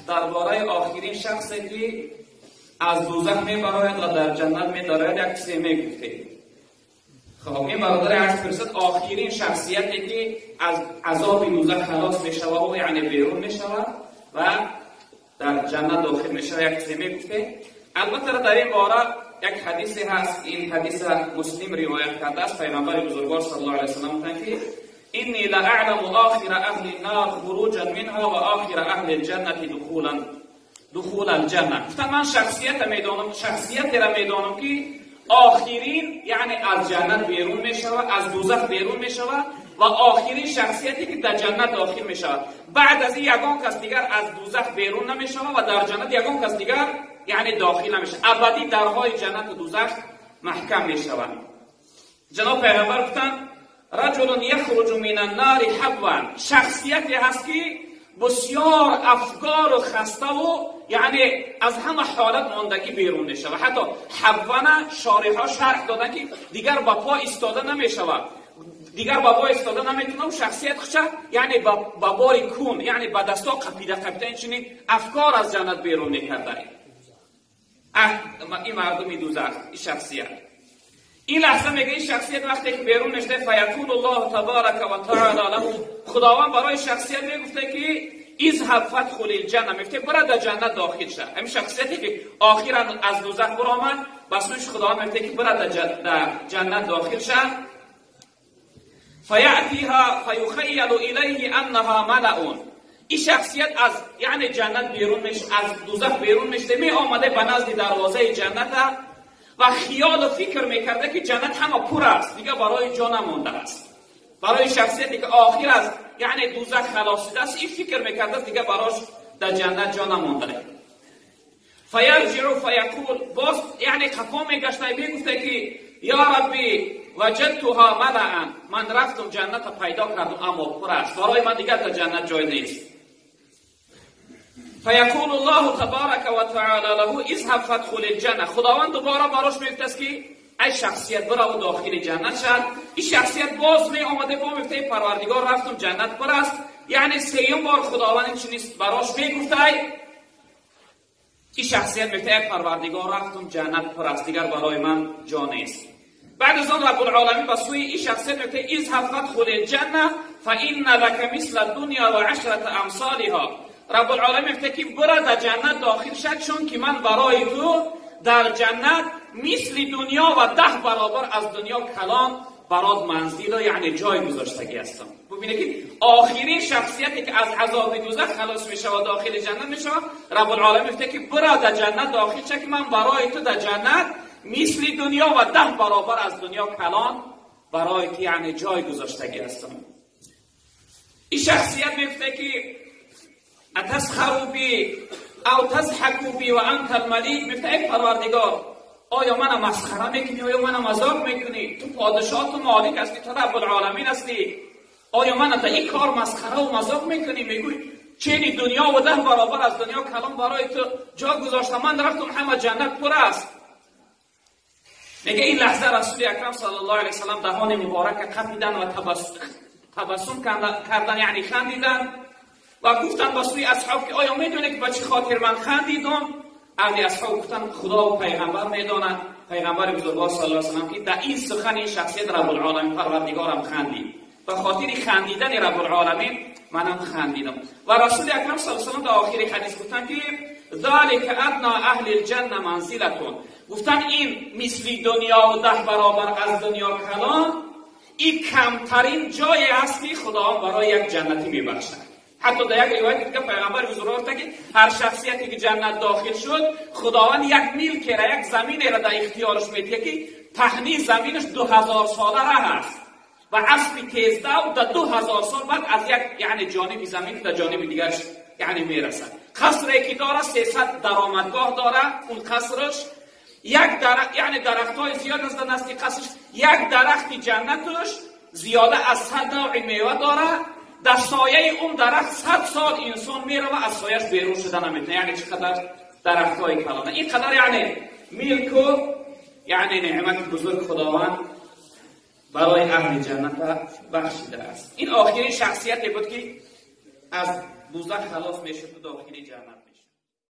Дар бораи охирин шахсе ки аз дӯзах мебарояд ва дар ҷаннат медарояд як чизе мегуфтед. Хоб, ин бародари азиз пурсид, охирин шахсияте ки аз азоби дӯзах халос мешавад ва яъне берун мешавад ва дар ҷаннат дохил мешавад, як чизе мегуфтед. Албатта дар ин бора як ҳадисе ҳаст, ин ҳадиса Муслим ривоят кардааст. Пайғамбари бузургвор саллаллоҳу алайҳи васаллам гуфтанд ки إني لأعلم آخر أهل النار خروجا منها وآخر أهل الجنة دخول الجنة. گفتم من شخصیت میدانم، شخصیتی را میدانم که آخرین یعنی از جنت بیرون میشود، از دوزخ بیرون میشود و آخرین شخصیتی که در جنت داخل میشود. بعد از این یگان کس دیگر از دوزخ بیرون نمیشود و در جنت یگان کس دیگر یعنی داخل نمیشود. ابدی درهای جنت و دوزخ محکم میشود. جناب پیغمبر گفتند رجل یخرج من النار حبوا، شخصیتی هست که بسیار افکار و خسته و یعنی از همه حالت ماندگی بیرون میشود. حتی حبوانه شارح‌ها شرح دادن که دیگر با پا ایستاده نمیشود، دیگر با پا ایستاده نمیتونه و شخصیت خوشه یعنی با باری کون، یعنی با دستا قپیده قپیده اینچنین افکار از جنت بیرون میکرده. این مردم دوزخ، این شخصیت این لحظه میگه این شخصیت وقتی که بیرون میشه فیقول الله تبارک و تعالی له، خداوند برای شخصیت میگفته که اذهب فادخل الجنه، میگفته برو در جنت داخل شو. همین شخصیتی که آخرا از دوزخ برآمد به سویش خداوند میگفته که برو در جنت داخل شو. فیأتیها فیخیل الیه انها ملأ، این شخصیت از یعنی جنت بیرون میشه، از دوزخ بیرون میشه، می آمده به نزد دروازه جنت و خیال و فکر میکرده که جنت همه پر است، دیگه برای جا نمانده است. برای شخصیتی که آخر از یعنی دوزخ خلاص شده است، این فکر میکرده دیگه براش در جنت جا نمانده. فیرجع فیقول، باز یعنی قفا میگشته میگفته که یا ربی وجدتها ملأ، من رفتم جنت پیدا کردم اما پر است، برای من دیگه در جنت جای نیست. فیقول الله تبارک و تعالی له اذهب فادخل الجنه، خداوند دوباره براش میگفت است که ای شخصیت برو داخل جنت شد. این شخصیت باز می آمده با میگفته پروردگار رفتم جنت پر است، یعنی سیوم بار خداوند این چنین براش میگفته. این شخصیت میگفته ای پروردگار رفتم جنت پر است، دیگر برای من جا نیست. بعد از آن رب العالمین به سوی این شخصیت میگفته اذهب فادخل الجنه فان لک مثل الدنیا و عشرة امثالها. رب العالمین میگه که برو در جنت داخل شد، چون که من برای تو در جنت مثل دنیا و 10 برابر از دنیا کلان برات منزل یعنی جای گذاشتگی هستم. ببینه که آخرین شخصیتی که از عذاب دوزخ خلاص میشه و داخل جنت میشه، رب العالمین میگه که برو در جنت داخل شد که من برای تو در جنت مثل دنیا و 10 برابر از دنیا کلان برای تو یعنی جای گذاشتگی هستم. این شخصیت میگه که اتسخروا بی او تضحکوا بی و انت الملیک، میگه ای پروردگار آیا منو مسخره میکنی، آیا منو مذاق میکنی؟ تو پادشاه، تو مالک هستی، تو رب العالمین هستی، آیا منو در این کار مسخره و مذاق میکنی؟ میگوی چنین دنیا و 10 برابر از دنیا کلام برای تو جا گذاشتم، من رفتم همه جنت پر است. میگه این لحظه رسول اکرم صلی الله علیه وسلم دهان مبارک قپیدن و تبسم کردن، یعنی خندیدن و گفتن با سوی اصحاب که آیا میدونه که با چه خاطر من خندیدم؟ اهل اصحاب گفتن خدا و پیغمبر میدانند. پیغمبر بزرگوار صلی الله علیه و سلم که در این سخن این شخصیت رب العالمین پروردگارم خندید، به خاطر خندیدن رب العالمین منم خندیدم. و رسول اکرم صلی الله علیه و سلم در آخر حدیث گفتن که ذلک ادنا اهل الجنه منزلتون، گفتن این مثل دنیا و 10 برابر از دنیا کلان، این کمترین جای است که خداوند برای یک جنتی میبخشد. حتی در یک روایت دیگه پیغمبر بزرگوار گفته که هر شخصیتی که جنت داخل شد خداوند یک میلک را، یک زمین را در اختیارش میده که پهنی زمینش 2000 ساله راه است و اسب تیزدو در 2000 سال بعد از یک یعنی جانب زمین در جانب دیگرش یعنی میرسد. قصری که داره 300 درآمدگاه داره، اون قصرش یک درخت یعنی درختای زیاد از در نزدیک قصرش، یک درخت جنتش زیاده از 100 نوع میوه داره، در سایه اون درخت 100 سال انسان میره و از سایهش بیرون شده نمیتونه. یعنی چقدر درختای کلانه، این قدر یعنی ملک و یعنی نعمت بزرگ خداوند برای اهل جنت بخشیده است. این آخرین شخصیتی بود که از дӯзах халос мешуд, дохили ҷаннат мешуд.